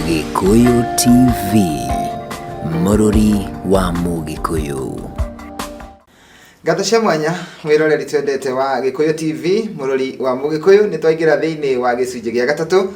Gĩkũyũ TV, mũrũri wa Mũgĩkũyũ. Ngatho cia mwanya mwĩroreri twendete wa Gĩkũyũ TV, mũrori wa Mũgĩkũyũ, nĩ twaingĩra thĩinĩ wa gĩcunjĩ gĩa gatatũ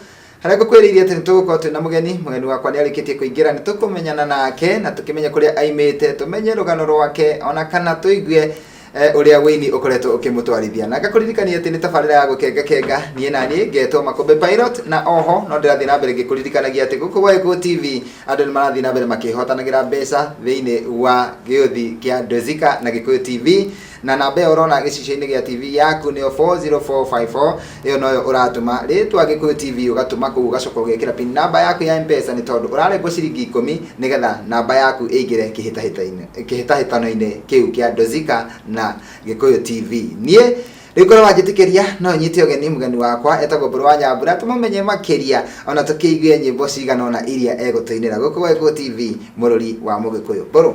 harĩa ngũkwĩrĩire atĩ nĩ tũgũkorwo twĩna mũgeni. Mũgeni wakwa nĩ arĩkĩtie kũingĩra, nĩ tũkũmenyana nake na tũkĩmenye kũrĩa aimĩte, tũmenye rũgano rwake ona kana tũigue ũrĩa wĩini ũkoretwo ũkĩmũtwarithia. Na ngakũririkania atĩ nĩ tabarĩra ya gũkenga kenga, niĩ na niĩ ngetwo Makũmbĩ Pilot, na oho no ndĩrathiĩ na mbere ngĩkũririkanagia atĩ gũkũ gwa Gĩkũyũ TV andũ nĩ marathiĩ na mbere makĩhotanagĩra mbeca thĩinĩ wa gĩũthi kĩa Dozika na Gĩkũyũ TV, na namba ĩyo ũrona gĩcicio-inĩ gĩa TV yaku nĩyo 40454, ĩyo noyo ũratũma rĩtwa Gĩkũyũ TV, ũgatũma kũu, ũgacoka ũgekĩra pin namba yaku ya M-Pesa, nĩ tondũ ũrarengwo ciringi 10 nĩgetha namba yaku ĩingĩre kĩhĩtahĩtano-inĩ kĩu kĩa Dozika na Gĩkũyũ TV. Niĩ rĩu korwo wanjĩtĩkĩria no nyite ũgeni mũgeni wakwa etagwo Mbũrũ wa Nyambura, tũmũmenye makĩria ona tũkĩigue nyĩmbo cigana ũna iria egũtũinĩra gũkũ gwa Gĩkũyũ TV, mũrũri wa Mũgĩkũyũ. Mbũrũ,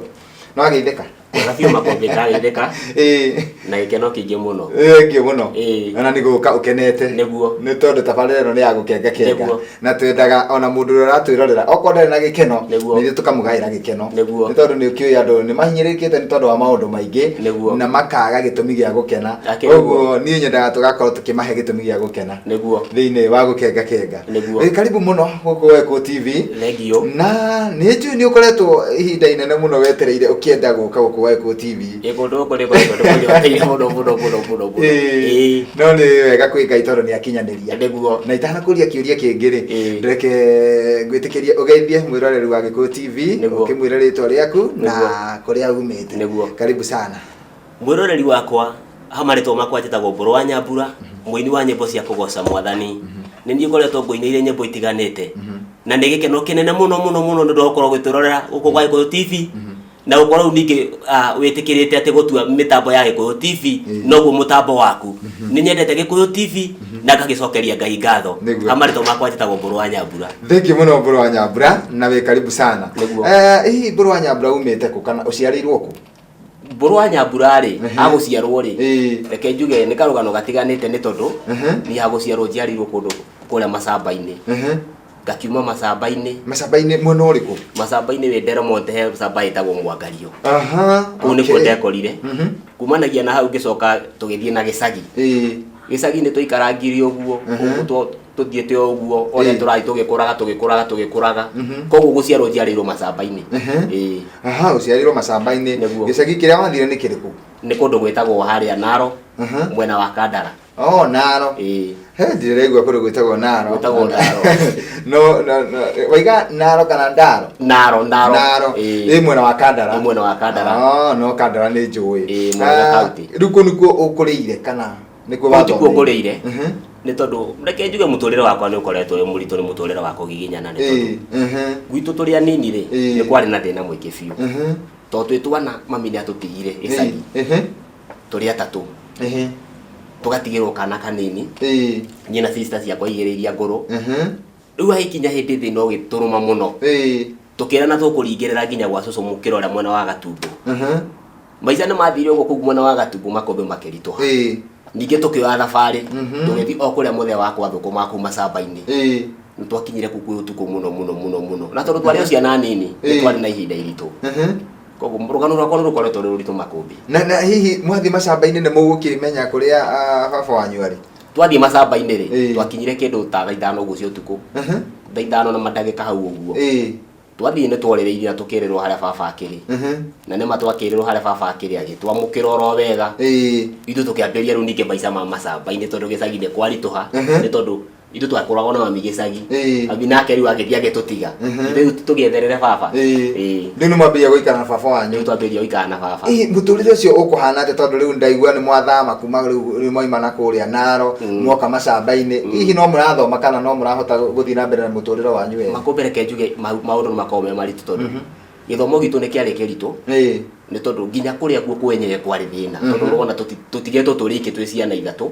no ageithĩka? Wega biũ Makũmbĩ, ndageithĩka na gĩkeno kĩingĩ mũno. Thengiũ mũno. Ĩĩ. Ona nĩ gũka ũkenete. Nĩguo. Nĩ tondũ tabarĩra ĩno nĩ ya gũkenga kenga. Nĩguo. Na twendaga ona mũndũ ũrĩa ũratwĩrorera okorwo ndarĩ na gĩkeno, Nĩguo. nĩ ithuĩ tũkamũgaĩra gĩkeno. Nĩguo. Nĩ tondũ nĩ ũkĩũĩ andũ nĩ mahinyĩrĩrĩkĩte nĩ tondũ wa maũndũ maingĩ. Nĩguo. Na makaga gĩtũmi gĩa gũkena. Akĩrĩ ũguo. Koguo niĩ nyendaga tũgakorwo tũkĩmahe gĩtũmi gĩa gũkena. Nĩguo. Thĩinĩ wa gũkenga kenga. Nĩguo. Ĩ, karibu mũno gũkũ gwa Gĩkũyũ TV. Thengiũ. Na nĩ njũĩ nĩ ũkoretwo ihinda inene mũno wetereire ũkĩenda gũka gũkũ gwa Gĩkũyũ TV. Ĩ, kũndũ gũkũ nĩ ngoretwo ndĩkũnyoteire mũno mũno mũno mũno mũno. Ĩĩ. Ĩĩ. No nĩ wega kwĩ Ngai tondũ nĩ akinyanĩria. Nĩguo. Na itanakũria kĩũria kĩngĩ rĩ, Ĩĩ. reke ngwĩtĩkĩrie ũgeithie mwĩroreri wa Gĩkũyũ TV, Nĩguo. ũkĩmwĩre rĩtwa rĩaku na Nĩguo. kũrĩa umĩte. Nĩguo. Karibu sana. Mwĩroreri wakwa, ha marĩtwa makwa njĩtagwo Mbũrũ wa Nyambura, mũini wa nyĩmbo cia kũgoca Mwathani. Nĩ niĩ ngoretwo ngũinĩire nyĩmbo itiganĩte. Na nĩ gĩkeno kĩnene mũno mũno mũno nĩ ũndũ wa gũkorwo ũgĩtwĩrorera gũkũ gwa Gĩkũyũ TV. Na gũkorwo rĩu ningĩ wĩtĩkĩrĩte atĩ gũtua mĩtambo ya Gĩkũyũ TV noguo mũtambo waku. Nĩ nyendete Gĩkũyũ TV na ngagĩcokeria Ngai ngatho. Nĩguo. Ha marĩtwa makwa njĩtagwo Mbũrũ wa Nyambura. Thengiũ mũno Mbũrũ wa Nyambura, na wĩ karibu sana. Nĩguo. Hihi Mbũrũ wa Nyambura umĩte kũ kana ũciarĩirwo kũ? Mbũrũ wa Nyambura rĩ, agũciarwo rĩ, Ĩĩ. reke njuge nĩ karũgano gatiganĩte nĩ tondũ niĩ hagũciarwo njiarĩirwo kũndũ kũrĩa Macamba-inĩ. Ngakiuma Macamba-inĩ. Macamba-inĩ mwena ũrĩkũ? Macamba-inĩ wĩ Delmonte he camba ĩtagwo Mwangario. Aha. Kũu nĩkuo ndekorire. Kumanagia na hau ngĩcoka tũgĩthiĩ na gĩcagi. Gĩcagi-inĩ tũikarangire ũguo, ũguo tũthiĩte o ũguo, ũrĩa tũrathiĩ tũgĩkũraga, tũgĩkũraga, tũgĩkũraga. Koguo gũciarwo njiarĩirwo Macamba-inĩ. Ĩĩ. Aha, ũciarĩirwo Macamba-inĩ. Nĩguo. Gĩcagi kĩrĩa wathire nĩ kĩrĩkũ? Nĩ kũndũ gwĩtagwo harĩa Naro, mwena wa Kandara. Oh, Naro. Ĩĩ. He, ndĩraigua kũndũ gwĩtagwo Naro. Gwĩtagwo Naro. No, no, no, waiga Naro kana Ndaro? Naro, Naro. Naro. Ĩĩ. Ĩ mwena wa Kandara. Ĩ mwena wa Kandara. Oh, no Kandara nĩ njũĩ. Ĩĩ, mwena wa kaunti. Rĩu kũu nĩkuo ũkũrĩire kana nĩkuo Kũu tikuo wathomeire? ngũrĩire. Nĩ tondũ reke njuge mũtũrĩre wakwa nĩ ũkoretwo wĩ mũritũ, nĩ mũtũrĩre wa kũgiginyana nĩ tondũ gwitũ tũrĩ anini rĩ, nĩ kwarĩ na thĩna mũingĩ biũ. Tondũ twĩ twana mami nĩ atũtigire gĩcagi. Tũrĩ atatũ. Tũgatigĩrwo kana kanini. Niĩ na sister ciakwa igĩrĩ iria ngũrũ. Rĩu agĩkinya hĩndĩ thĩna ũgĩtũrũma mũno. Tũkĩrana tũkũringĩrĩra nginya gwa cũcũ mũkĩra ũrĩa mwena wa Gatumbo. Maica nĩ mathire ũguo kũu mwena wa Gatumbo makũmbĩ makĩritũha. Ningĩ tũkĩoya thabarĩ, tũgĩthiĩ o kũrĩa mũthee wakwa thũkũma kũu macamba-inĩ. Nĩ twakinyire kũu kwĩ ũtukũ mũno mũno mũno mũno. Na tondũ twarĩ o ciana nini, nĩ twarĩ na ihinda iritũ. Koguo rũgano rwakwa nĩ rũkoretwo rwĩ rũritũ makũmbĩ. Na hihi mwathiĩ macamba-inĩ nĩ mũgũkĩmenya kũrĩa baba wanyu arĩ? Twathiĩ macamba-inĩ rĩ, twakinyire kĩndũ ta thaa 5 ũguo cia ũtukũ. Thaa 5 na mandagĩka hau ũguo. Twathiĩ nĩ tworĩrĩirie na tũkĩrĩrwo harĩa baba akĩrĩ. Na nĩma twakĩrĩrwo harĩa baba akĩrĩ agĩtwamũkĩra oro wega. Ithuĩ tũkĩambĩrĩria rĩu ningĩ maica ma macamba-inĩ tondũ gĩcagi-inĩ kwaritũha. Nĩ tondũ ithuĩ twakoragwo na mami gĩcagi. Mami nake rĩu agĩthiĩ agĩtũtiga. Rĩu tũgĩetherere baba. Rĩu nĩ mwambĩrĩria gũikara na baba wanyu. Rĩu twambĩrĩria gũikara na baba. Ĩĩ, mũtũrĩre ũcio ũkũhana atĩa tondũ rĩu ndaigua nĩ mwathama kuma rĩu rĩu mwaima na kũrĩa Naro, mwoka macamba-inĩ. Hihi no mũrathoma kana no mũrahota gũthiĩ na mbere na mũtũrĩre wanyu wega? Makũmbĩ reke njuge maũndũ nĩ makoragwo me maritũ tondũ gĩthomo gitũ nĩ kĩarĩ kĩritũ. Nĩ tondũ nginya kũrĩa kuo kwenyewe kwarĩ thĩna. Tondũ ũrona tũtigetwo tũrĩ aingĩ twĩ ciana ithatũ.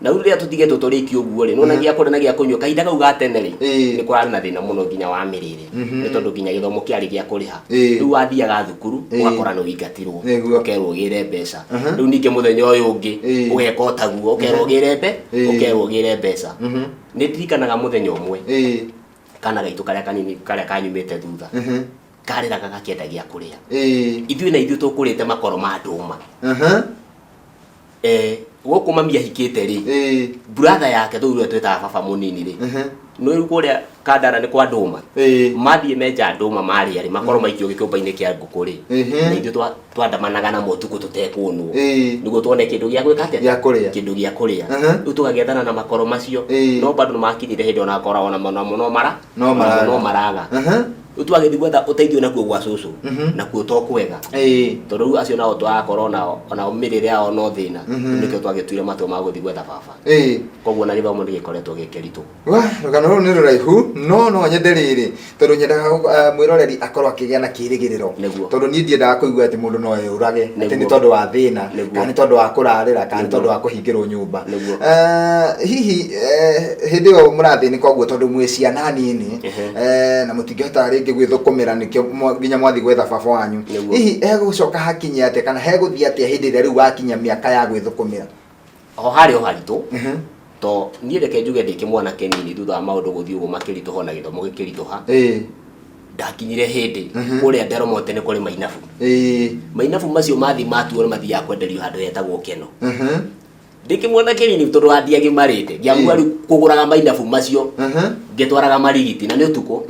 Na rĩu rĩrĩa tũtigetwo tũrĩ aingĩ ũguo rĩ, nĩwona gĩa kũrĩa na gĩa kũnyua kahinda kau ga tene rĩ, nĩ kũrarĩ na thĩna mũno nginya wa mĩrĩre. Nĩ tondũ nginya gĩthomo kĩarĩ gĩa kũrĩha. Rĩu wathiaga thukuru, ũgakora nĩ ũingatirwo, ũkerwo ũgĩre mbeca. Rĩu ningĩ mũthenya ũyũ ũngĩ, ũgeka o taguo, ũkerwo ũgĩre ũkerwo ũgĩre mbeca. Nĩ ndirikanaga mũthenya ũmwe, Kana gaitũ karĩa kanini karĩa kanyumĩte thutha karĩraga gakĩenda gĩa kũrĩa. Ithuĩ na ithuĩ tũkũrĩte makoro ma ndũma. Gũkũ mami ahikĩte rĩ, brother yake tũu ũrĩa twĩtaga baba mũnini rĩ, nĩ rĩu kũrĩa Kandara nĩ kwa ndũma. Mathiĩ menja ndũma marĩa rĩ, makorwo maikio gĩkũmba-inĩ kĩa ngũkũ rĩ, na ithuĩ twandamanaga namo ũtukũ tũtekũnwo, nĩguo tuone kĩndũ gĩa gwĩka atĩa? Gĩa kũrĩa. Kĩndũ gĩa kũrĩa. Rĩu tũgagĩethana na makoro macio, no bado nĩ makinyire hĩndĩ ona koragwo ona namo no mara No maraga. no maraga. Rĩu twagĩthiĩ gwetha ũteithio nakuo gwa cũcũ, nakuo to kwega, tondũ rĩu acio nao twakorwo nao onao mĩrĩre yao no thĩna. Nĩkĩo twagĩtuire matua ma gũthiĩ gwetha baba. Koguo na gĩthomo nĩ gĩkoretwo gĩ kĩritũ. Wa, rũgano rũrũ nĩ rũraihu, no no nyende rĩrĩ, tondũ nyendaga mwĩroreri akorwo akĩgĩa na kĩrĩgĩrĩro. Tondũ niĩ ndiendaga kũigua atĩ mũndũ no eyũrage atĩ nĩ tondũ wa thĩna, kana nĩ tondũ wa kũrarĩra, kana nĩ tondũ wa kũhingĩrwo nyũmba. Hihi hĩndĩ ĩyo mũrathĩnĩka ũguo tondũ mwĩ ciana nini, na mũtingĩhota rĩngĩ gwĩthũkũmĩra, nĩkĩo nginya mwathiĩ gwetha baba wanyu. Hihi hegũcoka hakinye atĩa, kana hegũthiĩ atĩa hĩndĩ ĩrĩa rĩu wakinya mĩaka ya gwĩthũkũmĩra? Ho harĩ o haritũ, to niĩ reke njuge ndĩ kĩmwana kĩnini, thutha wa maũndũ gũthiĩ ũguo makĩritũha na gĩthomo gĩkĩritũha, ndakinyire hĩndĩ kũrĩa Nderomote nĩ kũrĩ mainabu. Mainabu macio mathiĩ matuo nĩ mathiaga kwenderio handũ hetagwo Keno. Ndĩ kĩmwana kĩnini, tondũ wandiagimarĩte, ngĩamua rĩu kũgũraga mainabu macio, ngĩtwaraga marigiti na nĩ ũtukũ.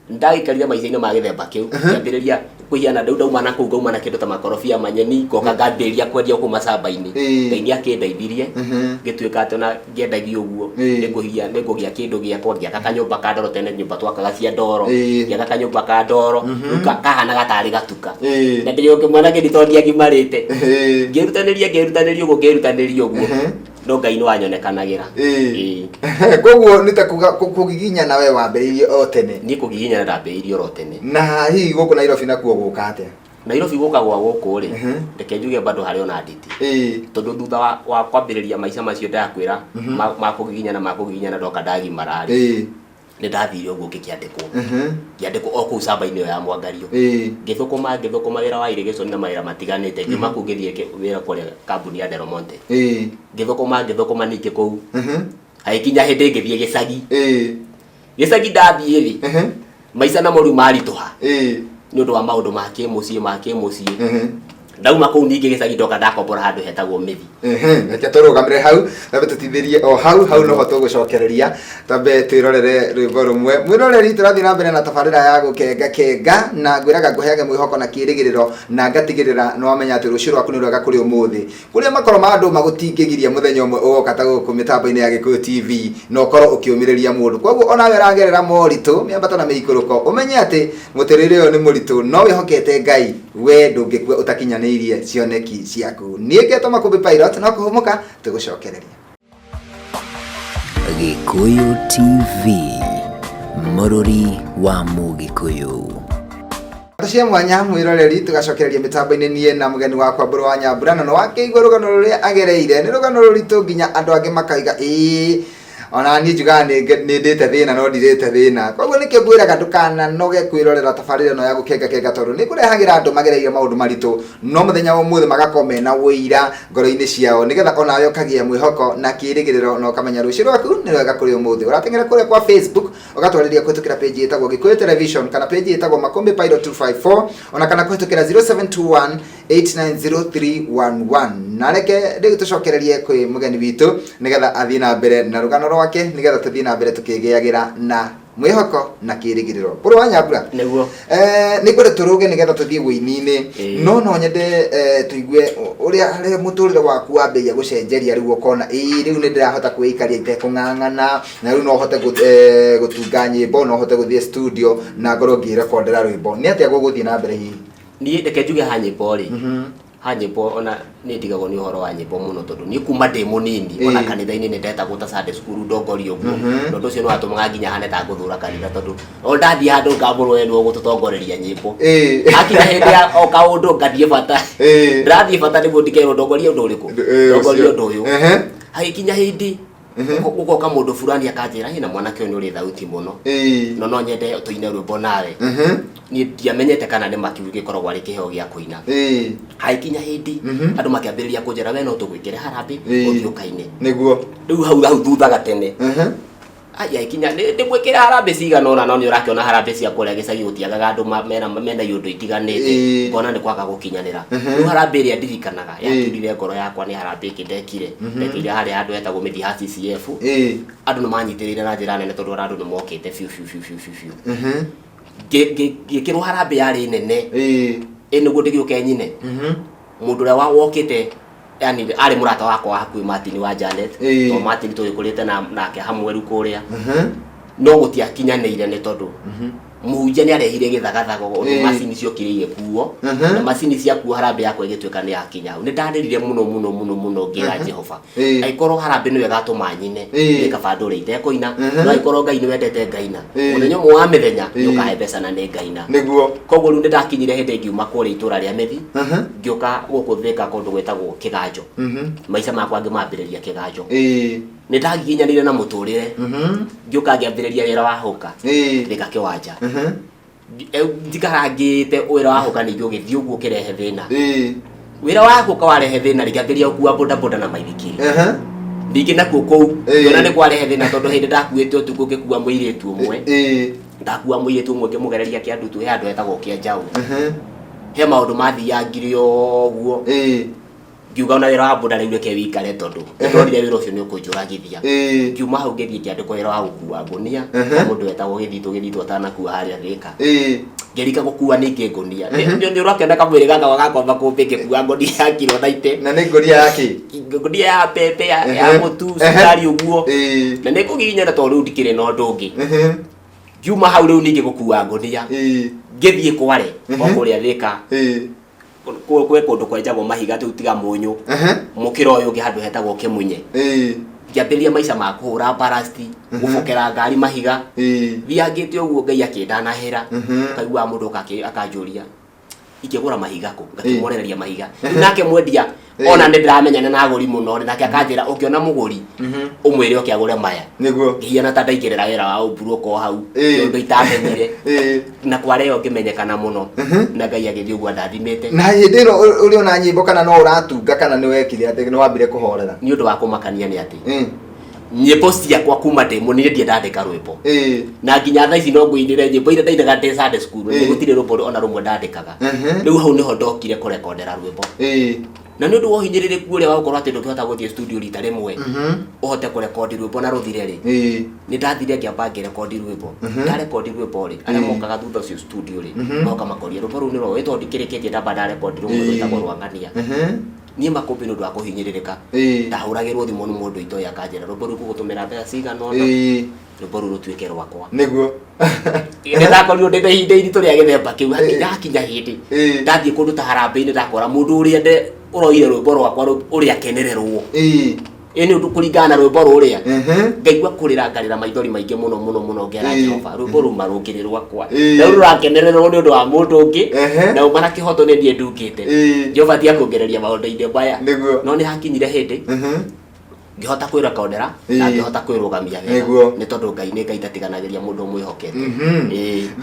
Ndagĩikarire maica-inĩ ma gĩthemba kĩu, ngĩambĩrĩria kũhiana rĩu ndauma na kũu, ngauma na kĩndũ ta makorobia, manyeni, ngoka ngambĩrĩria kwendia kũu macamba-inĩ. Ngai nĩ akĩndeithirie, ngĩtuĩka atĩ ona ngĩendagia ũguo, nĩngũgĩa kĩndũ gĩakwa, ngĩaka kanyũmba ka ndoro. Tene nyũmba twakaga cia ndoro. Ngĩaka kanyũmba ka ndoro, rĩu kahanaga tarĩ gatuka, na ndĩ o kĩmwana kĩnini tondũ ndiagimarĩte. Ngĩrutanĩria, ngĩrutanĩria ũguo, ngĩrutanĩria ũguo, no Ngai nĩ wanyonekanagĩra. Ĩĩ. Koguo nĩ ta kuga kũgiginyana we wambĩrĩirie o tene? Niĩ kũgiginyana ndambĩrĩirie oro tene. Na hihi gũkũ Nairobi nakuo gũka atĩa? Nairobi gũka gwa gũkũ rĩ, reke njuge bado harĩ ona nditi, tondũ thutha wa kwambĩrĩria maica macio ndakwĩra ma kũgiginyana, ma kũgiginyana, ndoka ndagimara rĩ, nĩ ndathire ũguo ngĩkĩandĩkwo, ngĩandĩkwo o kũu camba-inĩ ĩyo ya Mwangario. Ngĩthũkũma, ngĩthũkũma wĩra wa irrigation na mawĩra matiganĩte. Ngiuma kũu ngĩthiĩ wĩra kũrĩa kambuni ya Del Monte. Ngĩthũkũma, ngĩthũkũma ningĩ kũu, hagĩkinya hĩndĩ ngĩthiĩ gĩcagi. Gĩcagi ndathiĩ rĩ, maica namo rĩu maritũha nĩ ũndũ wa maũndũ ma kĩmũciĩ, ma kĩmũciĩ. Ndauma kũu ningĩ gĩcagi, ndoka ndakombora handũ hetagwo Mĩthi. Reke tũrũgamĩre hau, twambe tũtithĩrie o hau hau, noho tũgũcokereria. Twambe twĩrorere rwĩmbo rũmwe. Mwĩroreri, tũrathiĩ na mbere na tabarĩra ya Gũkenga Kenga, na ngwĩraga ngũheage mwĩhoko na kĩrĩgĩrĩro, na ngatigĩrĩra nĩ wamenya atĩ rũciũ rwaku nĩ rwega kũrĩ ũmũthĩ. Kũrĩa makoro ma andũ magũtingĩgiria, mũthenya ũmwe ũgoka ta gũkũ mĩtambo-inĩ ya Gĩkũyũ TV na ũkorwo ũkĩũmĩrĩria mũndũ. Koguo onawe ũragerera moritũ, mĩambato na mĩikũrũko, ũmenye atĩ mũtũrĩre ũyũ nĩ mũritũ, no wĩhokete Ngai, we ndũngĩkua ũtakinyanĩirie cioneki ciaku. Niĩ ngetwo Makũmbĩ Pilot, no kũhũmũka tũgũcokereria. Gĩkũyũ TV, mũrũri wa Mũgĩkũyũ. Cia mwanya mwĩroreri, tũgacokereria mĩtambo-inĩ niĩ na mũgeni wakwa Mbũrũ wa Nyambura, na nĩ wakĩigua rũgano rũrĩa agereire. Nĩ rũgano rũritũ nginya andũ angĩ makaiga ĩĩ ona niĩ njugaga nĩ ndĩte thĩna, no ndirĩte thĩna. Koguo nĩkĩo ngwĩraga ndũkananoge kwĩrorera tabarĩra ĩno ya Gũkenga Kenga, tondũ nĩ ngũrehagĩra andũ magereire maũndũ maritũ, no mũthenya wa ũmũthĩ magakorwo mena ũira ngoro-inĩ ciao, nĩgetha onawe ũkagĩa mwĩhoko na kĩrĩgĩrĩro, na ũkamenya rũciũ rwaku nĩ rwega kũrĩ ũmũthĩ. Ũrateng'era kũrĩa kwa Facebook, ũgatwarĩria kũhĩtũkĩra page ĩtagwo Gĩkũyũ Television, kana page ĩtagwo Makũmbĩ Pilot 254, ona kana kũhĩtũkĩra 0721 890311. Na reke rĩu tũcokererie kwĩ mũgeni witũ, nĩgetha athiĩ na mbere na rũgano rwake, nĩgetha tũthiĩ na mbere tũkĩgĩagĩra na mwĩhoko na kĩrĩgĩrĩro. Mbũrũ wa Nyambura, nĩ ngwenda tũrũge nĩgetha tũthiĩ wũini-inĩ, no no nyende tũigue ũrĩa harĩa mũtũrĩre waku wambĩrĩria gũcenjeria, rĩu ũkona ĩĩ rĩu nĩ ndĩrahota kwĩikaria itekũng'ang'ana, na rĩu no hote gũtunga nyĩmbo, no hote gũthiĩ studio na ngorwo ngĩrekondera rwĩmbo. Nĩ atĩa gũgũthiĩ na mbere hihi? Niĩ reke njuge ha nyĩmbo rĩ, ha nyĩmbo, ona nĩ ndigagwo nĩ ũhoro wa nyĩmbo mũno, tondũ niĩ kuma ndĩ mũnini ona kanitha-inĩ nĩ ndetagwo ta Sunday school ndongoria ũguo, na ũndũ ũcio nĩ watũmaga nginya hane ta ngũthũra kanitha, tondũ o ndathiĩ handũ ngambũrwo we nĩwe ũgũtũtongoreria nyĩmbo. Hakinya hĩndĩ ya o kaũndũ ngathiĩ bata, ndĩrathiĩ bata nĩguo ndikerwo ndongorie ũndũ ũrĩkũ, ndongorie ũndũ ũyũ. Hagĩkinya hĩndĩ gũgoka mũndũ fulani akanjĩra, "Hĩ, na mwanake ũyũ nĩ ũrĩ thauti mũno, no no nyende tũine rwĩmbo nawe." Niĩ ndiamenyete kana nĩ makiu gĩkoragwo arĩ kĩheo gĩa kũina. Hagĩkinya hĩndĩ andũ makĩambĩrĩria kũnjĩra, "We no tũgwĩkĩre harambĩ, ũthiĩ ũkaine." Rĩu hau hau thutha gatene. Aya ikinya ndĩmwĩkĩre harambĩ cigana ũna, no nĩ ũrakĩona harambĩ cia kũrĩa gĩcagi gũtiagaga andũ mena iũndũ itiganĩte. Ngona nĩ kwaga gũkinyanĩra. Rĩu harambĩ ĩrĩa ndirikanaga yaturire ngoro yakwa nĩ harambĩ ĩngĩ ndekire, ndekĩire harĩa handũ hetagwo Mĩthiha CCF. Andũ nĩ manyitĩrĩire na njĩra nene tondũ ona andũ nĩ mokĩte biũ biũ biũ biũ biũ biũ. Ngĩkĩrwo harambĩ yarĩ nene. Ĩ nĩguo ndĩgĩũke nyine. Mũndũ ũrĩa wokĩte, yani arĩ mũrata wakwa wa hakuhĩ, Martin wa Janet. To Martin tũgĩkũrĩte nake hamwe rĩu kũrĩa, no gũtiakinyanĩire nĩ tondũ mũhunjia nĩ arehire gĩthagathago ũndũ macini ciokire igĩkuo. Na macini ciakuo, harambĩ yakwa ĩgĩtuĩka nĩ yakinya hau. Nĩ ndarĩrire mũno mũno mũno mũno ngĩra Jehova, angĩkorwo harambĩ nĩwe ĩgatũma nyine, nĩ kaba ndũre itekũina, no angĩkorwo Ngai nĩ wendete ngaina, mũthenya ũmwe wa mĩthenya nĩ ũkahe mbeca na nĩ ngaina. Koguo rĩu nĩ ndakinyire hĩndĩ ngiuma kũrĩa itũra rĩa Mĩthi, ngĩũka gũkũ Thĩka kũndũ gwĩtagwo Kĩganjo. Maica makwa ngĩmambĩrĩria Kĩganjo. Nĩ ndagiginyanire na mũtũrĩre, ngĩũka ngĩambĩrĩria wĩra wa hũka Thĩka kĩwanja. Njikarangĩte wĩra wa hũka, ningĩ ũgĩthiĩ ũguo ũkĩrehe thĩna. Wĩra wa hũka warehe thĩna, rĩngĩambĩrĩria gũkua bodaboda na maithikiri. Ningĩ nakuo kũu ngĩona nĩ kwarehe thĩna tondũ hĩndĩ ndakuĩte ũtukũ ngĩkua mũirĩtu ũmwe, ndakua mũirĩtu ũmwe ngĩmũgereria kĩandutu, he handũ hetagwo Kĩanjaũ. He maũndũ mathiangire ũguo, ngiuga ona wĩra wa boda rĩu reke wĩikare tondũ ndonire wĩra ũcio nĩ ũkũnjũragithia. Ngiuma hau ngĩthiĩ ngĩandĩkwo wĩra wa gũkua ngũnia na mũndũ wetagwo Gĩthitũ. Gĩthitũ atanakua harĩa Thĩka, ngĩrika gũkua ningĩ ngũnia. Nĩ ũrakĩona kamwĩrĩ gaka gakwa makũmbĩ ngĩkua ngũnia ya kiro 90. Na nĩ ngũnia ya kĩ? Ngũnia ya mbembe, ya mũtu, cukari ũguo. Na nĩ ngũgiginyana tondũ rĩu ndikĩrĩ na ũndũ ũngĩ. Ngiuma hau rĩu ningĩ gũkua ngũnia, ngĩthiĩ Kware o kũrĩa Thĩka. Kwĩ kũndũ kwenjagwo mahiga rĩu tiga mũnyũ, mũkĩra ũyũ ũngĩ handũ hetagwo Kĩmunye. Ngĩambĩrĩria maica ma kũhũra barasti, gũbokera ngari mahiga. Thiangĩte ũguo, Ngai akĩndanahĩra. Ũkaiguaga mũndũ oka akanjũria ingĩgũra mahiga kũ, ngakĩmwonereria mahiga. Rĩu nake mwendia, ona nĩ ndĩramenyana na agũri mũno rĩ, nake akanjĩra ũngĩona mũgũri ũmwĩre oke agũre maya. Ngĩhiana ta ndaingĩrĩra wĩra wa ũmburoka o hau, ũndũ itamenyire. Na kware ĩyo ngĩmenyekana mũno na Ngai agĩthiĩ ũguo andathimĩte. Na hĩndĩ ĩno ũrĩ ona nyĩmbo kana no ũratunga kana nĩ wekire atĩ nĩ wambire kũhorera? Nĩ ũndũ wa kũmakania nĩ atĩ nyĩmbo ciakwa kuma ndĩ mũnini ndirĩ ndandĩka rwĩmbo. Na nginya thaa ici no ngũinĩre nyĩmbo iria ndainaga ndĩ Sunday school, nĩ gũtirĩ rwĩmbo ona rũmwe ndandĩkaga. Rĩu hau nĩho ndokire kũrekondera rwĩmbo. Na nĩ ũndũ wa ũhinyĩrĩrĩku ũrĩa wa gũkorwo atĩ ndũngĩhota gũthiĩ studio rita rĩmwe ũhote kũrekondi rwĩmbo na rũthire rĩ, nĩ ndathire ngĩamba ngĩrekondi rwĩmbo. Ndarekondi rwĩmbo rĩ, arĩa mokaga thutha ũcio studio rĩ, moka makoria rwĩmbo rũu nĩ rwa tondũ ndikĩrĩkĩtie, ndamba ndarekondi rũmwe rwĩtagwo rwa ng'ania. Niĩ makũmbĩ nĩ ũndũ wa kũhinyĩrĩrĩka, ndahũragĩrwo thimũ nĩ mũndũ itoĩ akanjĩra rwĩmbo rũu ngũgũtũmĩra mbeca cigana ũna, rwĩmbo rũu rũtuĩke rwakwa. Nĩ ndakorirwo ndĩ na ihinda iritũ rĩa gĩthemba kĩu. Hakinya hĩndĩ ndathiĩ kũndũ ta harambĩ-inĩ, ndakora mũndũ ũrĩa ũroire rwĩmbo rwakwa ũrĩa akenererwo. Ĩ nĩ ũndũ kũringana na rwĩmbo rũrĩa, ngaigua kũrĩra, ngarĩra maithori maingĩ mũno mũno mũno, ngera Jehova rwĩmbo ruma rũngĩrĩ rwakwa, na rĩu rũrakenererwo nĩ ũndũ wa mũndũ ũngĩ, na uma na kĩhoto nĩ niĩ ndungĩte. Jehova tiga kũngereria maũndũ-inĩ maya. No nĩ hakinyire hĩndĩ ngĩhota kwĩrekondera na ngĩhota kwĩrũgamia wega, nĩ tondũ Ngai nĩ Ngai, ndatiganagĩria mũndũ ũmwĩhokete.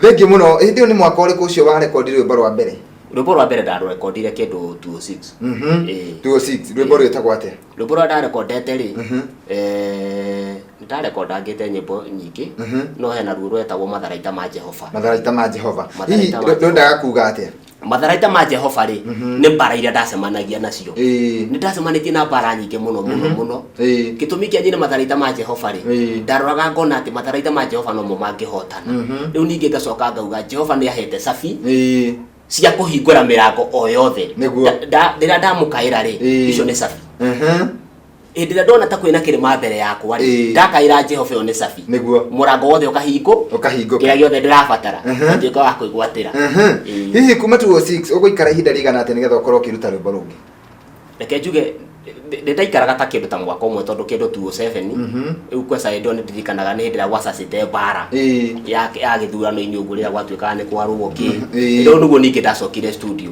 Thengiũ mũno. Hĩndĩ ĩyo nĩ mwaka ũrĩkũ ũcio warekondi rwĩmbo rwa mbere? Rwĩmbo rwa mbere ndarũrekondire kĩndũ 206. 206. Rwĩmbo rwĩtagwo atĩa? Rwĩmbo rũrĩa ndarekondete rĩ, nĩ ndarekondangĩte nyĩmbo nyingĩ, no hena ruo rwetagwo Matharaita ma Jehova. Matharaita ma Jehova. Hihi Matharaita ma Jehova. Rwendaga kuga atĩa? Matharaita ma Jehova rĩ, nĩ mbara iria ndacemanagia nacio. Nĩ ndacemanĩtie na mbara nyingĩ mũno mũno mũno. Gĩtũmi kĩa nyine matharaita ma Jehova rĩ, ndaroraga ngona atĩ matharaita ma Jehova nomo mangĩhotana. Rĩu ningĩ ngacoka ngauga Jehova nĩ ahete cabi cia kũhingũra mĩrango o yothe. Rĩrĩa ndamũkaĩra rĩ, icio nĩ cabi. Hĩndĩ ĩrĩa ndona ta kwĩna kĩrĩma mbere yakwa rĩ, ndakaĩra Jehova, ĩyo nĩ cabi. Mũrango wothe ũkahingũ Ũkahingũka. Kĩrĩa gĩothe ndĩrabatara ngatuĩka wa kwĩgwatĩra. Hihi kuma 206 ũgũikara ihinda rĩigana atĩa nĩgetha ũkorwo ũkĩruta rwĩmbo rũngĩ? Reke njuge nĩ ndaikaraga ta kĩndũ ta mwaka ũmwe tondũ kĩndũ 207 rĩu kweca hĩndĩ ĩyo nĩ ndirikanaga nĩ hĩndĩ ĩrĩa gwacacĩte mbara ya gĩthurano-inĩ ũguo, rĩrĩa gwatuĩkaga nĩ kwarũo kĩ. Rĩu nĩguo ningĩ ndacokire studio,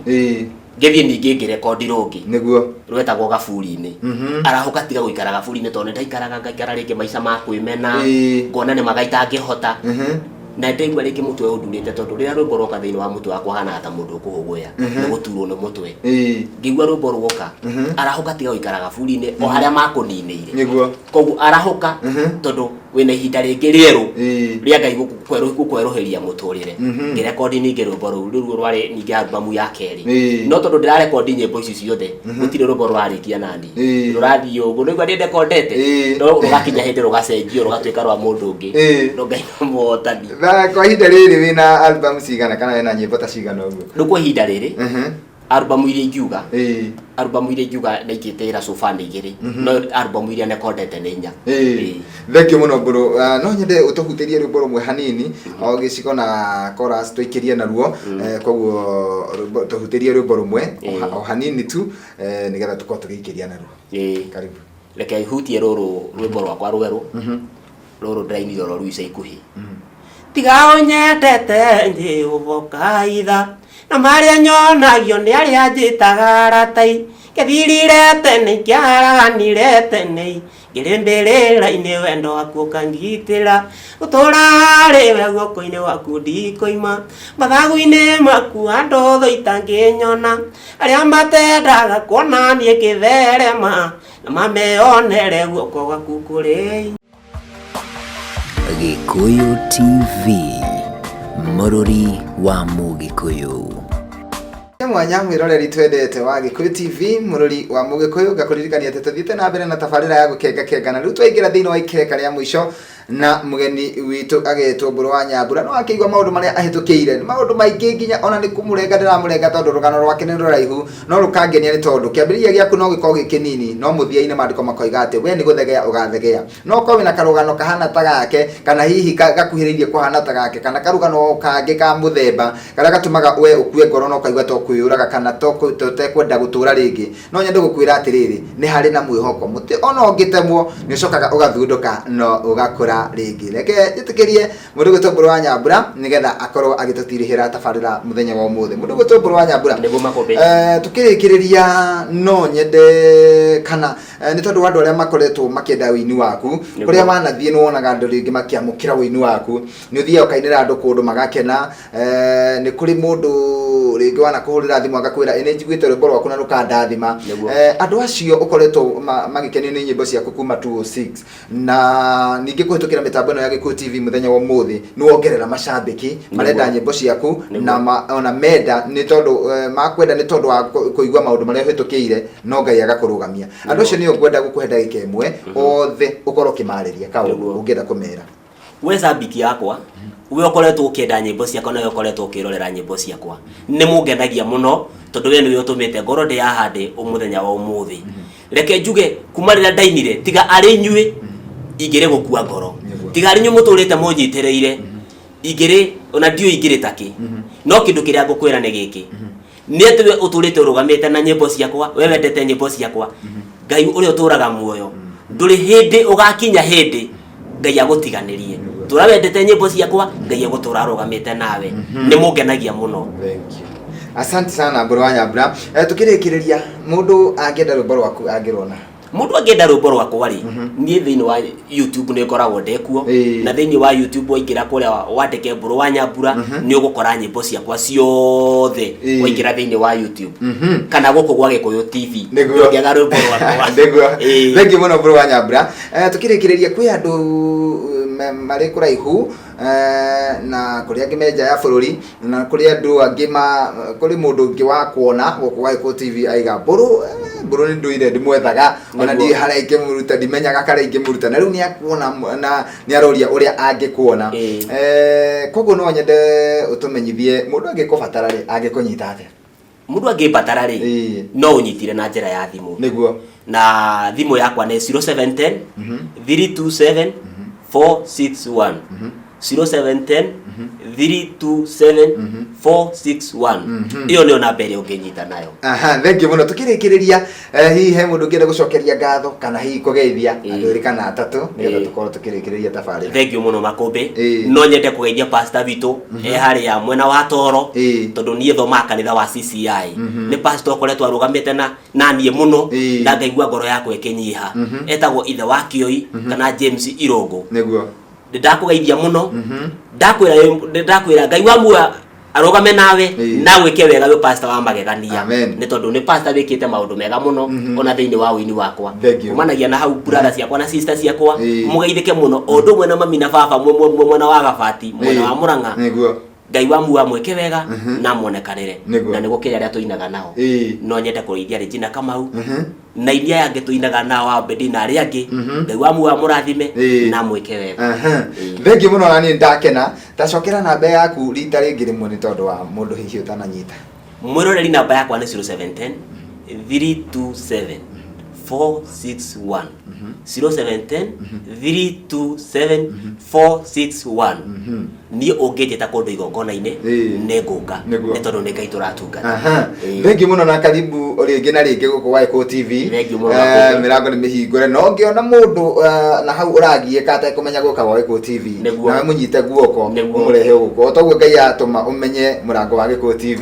ngĩthiĩ ningĩ ngĩrekondi rũngĩ rwetagwo Gaburi-inĩ. Arahũka tiga gũikara gaburi-inĩ tondũ nĩ ndaikaraga ngaikara rĩngĩ maica ma kwĩmena, ngona nĩ maga itangĩhota, na ndaigua rĩngĩ mũtwe ũndurĩte tondũ rĩrĩa rwĩmbo rwoka thĩinĩ wa mũtwe wakwa hanaga ta mũndũ ũkũhũgũya nĩ gũturwo nĩ mũtwe. Ngĩigua rwĩmbo rwoka, arahũka tiga gũikara gaburi-inĩ o harĩa makũninĩire. Koguo arahũka tondũ Wĩna ihinda rĩngĩ rĩerũ rĩa Ngai gũkwerũhĩria mũtũrĩre. Ngĩrekondi ningĩ rwĩmbo rũu, rũu rwarĩ ningĩ albamu ya kerĩ. No tondũ ndĩrarekondi nyĩmbo ici ciothe, gũtirĩ rwĩmbo rũrarĩkia nani. Rũrathiĩ ũguo, nĩguo niĩ ndekondete, no rũgakinya hĩndĩ rũgacenjio rũgatuĩka rwa mũndũ ũngĩ. No Ngai no mũhotani. Na kwa ihinda rĩrĩ wĩna album cigana kana wĩna nyĩmbo ta cigana ũguo? Rĩu kwa ihinda rĩrĩ, albamu iria ingiuga, albamu iria ingiuga ndaikĩte wĩra so far nĩ igĩrĩ, no albamu iria nekondete nĩ inya. Thank you mũno Mbũrũ. Ah, no nyende ũtũhutĩrie rwĩmbo rũmwe hanini o gĩcigo na chorus tũikĩrie naruo. Koguo tũhutĩrie rwĩmbo rũmwe o hanini tu, nĩgetha tũkorwo tũgĩikĩria naruo. Karibu. Reke hutie rũrũ rwĩmbo rwakwa rwerũ, rũrũ ndĩrainire oro rĩu ica ikuhĩ. Tiga ũnyendete Jehova ũkaitha na marĩa nyonagio nĩ arĩa njĩtaga aratai, ngĩthirire tene, ingĩaraganire tene, ngĩrĩ mbĩrĩra-inĩ wendo waku ũkangitĩra, gũtũra harĩ we guoko-inĩ gwaku ndikoima, mathagu-inĩ maku andũ thũ itangĩnyona, arĩa matendaga kuona niĩ ngĩtherema, na mameyonere guoko gwaku kũrĩ. Gĩkũyũ TV, mũrũri wa Mũgĩkũyũ. Mwanya mwĩroreri twendete wa Gĩkũyũ TV, mũrũri wa Mũgĩkũyũ, ngakũririkania atĩ tũthiĩte na mbere na tabarĩra ya gũkenga kenga, na rĩu twaingĩra thĩinĩ wa ikereka rĩa mũico na mũgeni witũ agetwo Mbũrũ wa Nyambura. No akĩigua maũndũ marĩa ahĩtũkĩire nĩ maũndũ maingĩ, nginya ona nĩ kũmũrenga ndĩramũrenga tondũ rũgano rwake nĩ rũraihu, no rũkangenia nĩ tondũ kĩambĩrĩria gĩaku no gĩkorwo gĩ kĩnini, no mũthia-inĩ maandĩko makoiga atĩ we nĩ gũthegea ũgathegea. No ũkorwo wĩna karũgano kahana ta gake, kana hihi gakuhĩrĩirie kũhana ta gake, kana karũgano kangĩ ka mũthemba karĩa gatũmaga we ũkue ngoro na ũkaigua ta ũkwĩyũraga kana ta ũtekwenda gũtũra rĩngĩ, no nyende gũkwĩra atĩrĩrĩ, nĩ harĩ na mwĩhoko. Mũtĩ ona ũngĩtemwo nĩ ũcokaga ũgathundũka na ũgakũra rĩngĩ. Reke njĩtĩkĩrie mũndũ ũgwĩtwo Mbũrũ wa Nyambura nĩgetha akorwo agĩtũtirihĩra tabarĩra mũthenya wa ũmũthĩ. Mũndũ ũgwĩtwo Mbũrũ wa Nyambura, Nĩguo Makũmbĩ. Tũkĩrĩkĩrĩria no nyende kana nĩ tondũ wa andũ arĩa makoretwo makĩenda ũini waku. Kũrĩa wanathiĩ nĩ wonaga andũ rĩngĩ makĩamũkĩra ũini waku, nĩ ũthiaga ũkainĩra andũ kũndũ magakena. Nĩ kũrĩ mũndũ rĩngĩ wanakũhũrĩra thimũ agakwĩra, ĩ nĩ njiguĩte rwĩmbo rwaku na rũkandathima. Andũ acio ũkoretwo magĩkenio nĩ nyĩmbo ciaku kuma 206 na ningĩ kũhĩtũkĩra mĩtambo ĩno ya Gĩkũyũ TV, mũthenya wa ũmũthĩ nĩ wongerera macambĩki marenda nyĩmbo ciaku na ona menda nĩ tondũ makwenda nĩ tondũ wa kũigua maũndũ marĩa ũhĩtũkĩire, no Ngai agakũrũgamia. Andũ acio nĩo ngwenda gũkũhe ndagĩka ĩmwe othe ũkorwo ũkĩmarĩria kaũndũ ũngĩenda kũmera. We cambiki yakwa, we ũkoretwo ũkĩenda nyĩmbo ciakwa na we ũkoretwo ũkĩrorera nyĩmbo ciakwa, nĩ mũngenagia mũno tondũ we nĩwe ũtũmĩte ngorwo ndĩ haha ndĩ mũthenya wa ũmũthĩ. Reke njuge kuma rĩrĩa ndainire, tiga arĩ inyuĩ ingĩrĩ gũkua ngoro, tiga arĩ inyuĩ mũtũrĩte mũnyitĩrĩire, ingĩrĩ ona ndiũĩ ingĩrĩ takĩ. No kĩndũ kĩrĩa ngũkwĩra nĩ gĩkĩ, nĩ atĩ we ũtũrĩte ũrũgamĩte na nyĩmbo ciakwa, we wendete nyĩmbo ciakwa, Ngai ũrĩa ũtũraga muoyo, ndũrĩ hĩndĩ ũgakinya hĩndĩ Ngai agũtiganĩrie. Tũra wendete nyĩmbo ciakwa, Ngai egũtũra arũgamĩte nawe. Nĩ mũngenagia mũno. Thank you. Asante sana Mbũrũ wa Nyambura. Tukĩrĩkĩrĩria, mũndũ angĩenda rwĩmbo rwaku angĩrwona? Mũndũ angĩenda rwĩmbo rwakwa rĩ, niĩ thĩinĩ wa YouTube nĩ ngoragwo ndekuo, na thĩinĩ wa YouTube waingĩra kũrĩa wandĩke Mbũrũ wa Nyambura, nĩ ũgũkora nyĩmbo ciakwa ciothe waingĩra thĩinĩ wa YouTube kana gũkũ gwa Gĩkũyũ TV. Ndũngĩaga rwĩmbo rwakwa. Nĩguo. Thank you mũno Mbũrũ wa Nyambura. Tukĩrĩkĩrĩria, kwĩ andũ marĩ kũraihu na kũrĩ angĩ me nja ya bũrũri, na kũrĩ andũ angĩ ma kũrĩ mũndũ ũngĩ wa kuona gũkũ gwa Gĩkũyũ TV aiga Mbũrũ, Mbũrũ nĩ ndũire ndĩmwethaga ona ndiũĩ harĩa ingĩmũruta, ndimenyaga karĩa ingĩmũruta, na rĩu nĩ akuona na nĩ aroria ũrĩa angĩkuona. Koguo no nyende ũtũmenyithie mũndũ angĩkũbatara rĩ, angĩkũnyita atĩa? Mũndũ angĩmbatara rĩ, no ũnyitire na njĩra ya thimũ. Na thimũ yakwa nĩ 0710 327 461, 0710 327 461. Ĩyo nĩyo namba ĩrĩa ũngĩnyita nayo. Aha, thank you mũno. Tukĩrĩkĩrĩria, hihi he mũndũ ũngĩenda gũcokeria ngatho kana hihi kũgeithia andũ erĩ kana atatũ nĩgetha tũkorwo tukĩrĩkĩrĩria tabarĩra? Thank you mũno Makũmbĩ. No nyende kũgeithia pastor witũ e harĩa mwena wa Toro, tondũ niĩ thomaga kanitha wa CCI. Nĩ pastor ũkoretwo arũgamĩte na niĩ mũno na ngaigua ngoro yakwa ĩkĩnyiha. Etagwo ithe wa Kĩoi kana James Irũngũ. Ndakũgeithia mũno, ndakwĩra Ngai wa muoyo. Arũgame nawe na gwĩke wega wĩ pastor wa magegania. Amen. Nĩ tondũ nĩ pastor wĩkĩte maũndũ mega mũno ona thĩinĩ wa ũini wakwa. Thank you. Kumanagia na hau brother ciakwa na sister ciakwa, mũgeithĩke mũno, o ũndũ ũmwe na mami na baba mwena wa Gabati, mwena wa Mũrang'a. Ngai wa muoyo amwĩke wega na amuonekanĩre. Na nĩ gũkĩrĩ arĩa tũinaga nao. No nyende kũrĩithia Regina Kamau na iria aya angĩ tũinaga nao, Abedi na arĩa angĩ. Ngai wa muoyo amũrathime na amwĩke wega. Thengiũ mũno, na niĩ ndakena. Tacokera namba yaku rita rĩngĩ rĩmwe nĩ tondũ wa mũndũ hihi ũtananyita. Mwĩroreri, namba yakwa nĩ 0710 327 461, 0710 327 461. Niĩ ũngĩnjĩta kũndũ igongona-inĩ, nĩ ngũka, nĩ tondũ nĩ Ngai tũratungata. Thengiũ mũno na karibu rĩngĩ na rĩngĩ gũkũ gwa Gĩkũyũ TV. Thengiũ mũno. Mĩrango nĩ mĩhingũre, no ũngĩona mũndũ na hau ũragiĩka atekũmenya gũka gwa Gĩkũyũ TV, nawe mũnyite guoko, ũmũrehe gũkũ. O toguo Ngai atũma ũmenye mũrango wa Gĩkũyũ TV,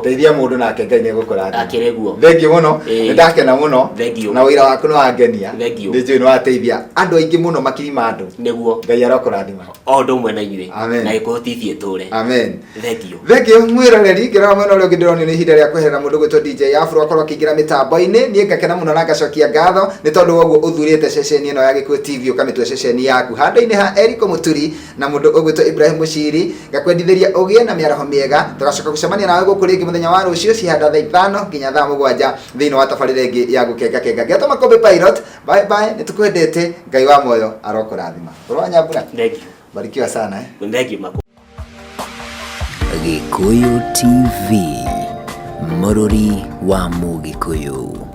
teithia mũndũ nake Ngai nĩ egũkũrathima. Akĩrĩ guo. Thengiũ mũno. Nĩ ndakena mũno. Thengiũ. Na wĩra waku nĩ wangenia. Thengiũ. Nĩ njũĩ nĩ wateithia andũ aingĩ mũno, makiri ma andũ. Ngai arokũrathima. O ũndũ ũmwe na inyuĩ. Amen. Na Gĩkũyũ TV ĩtũre. Amen. Thengiũ. Thengiũ mwĩroreri. Ngĩrora mwena ũrĩa ũngĩ ndĩronio nĩ ihinda rĩa kweherera mũndũ gwĩtwo DJ Afro akorwo akĩingĩra mĩtambo-inĩ. Niĩ ngakena mũno na ngacokia ngatho nĩ tondũ wa ũguo ũthurĩte ceceni ĩno ya Gĩkũyũ TV ũkamĩtua ceceni yaku. Handũ-inĩ ha Eriko Mũturi na mũndũ ũgwĩtwo Ibrahim Mũciri, ngakwendithĩria ũgĩe na mĩaraho mĩega. Tũgacoka gũcemania nawe gũkũ rĩngĩ mũthenya wa rũciũ cihanda thaa 5 nginya thaa 7 thĩinĩ wa tabarĩra ĩngĩ ya gũkenga kenga. Ngĩatwo Makũmbĩ Pilot, bye bye, nĩ tũkwendete. Ngai wa muoyo arokũrathima. Ũrwa Nyambura. Thengiũ. Barikiwa sana eh. Thengiũ Makũmbĩ. Gĩkũyũ TV, mũrũri wa Mũgĩkũyũ.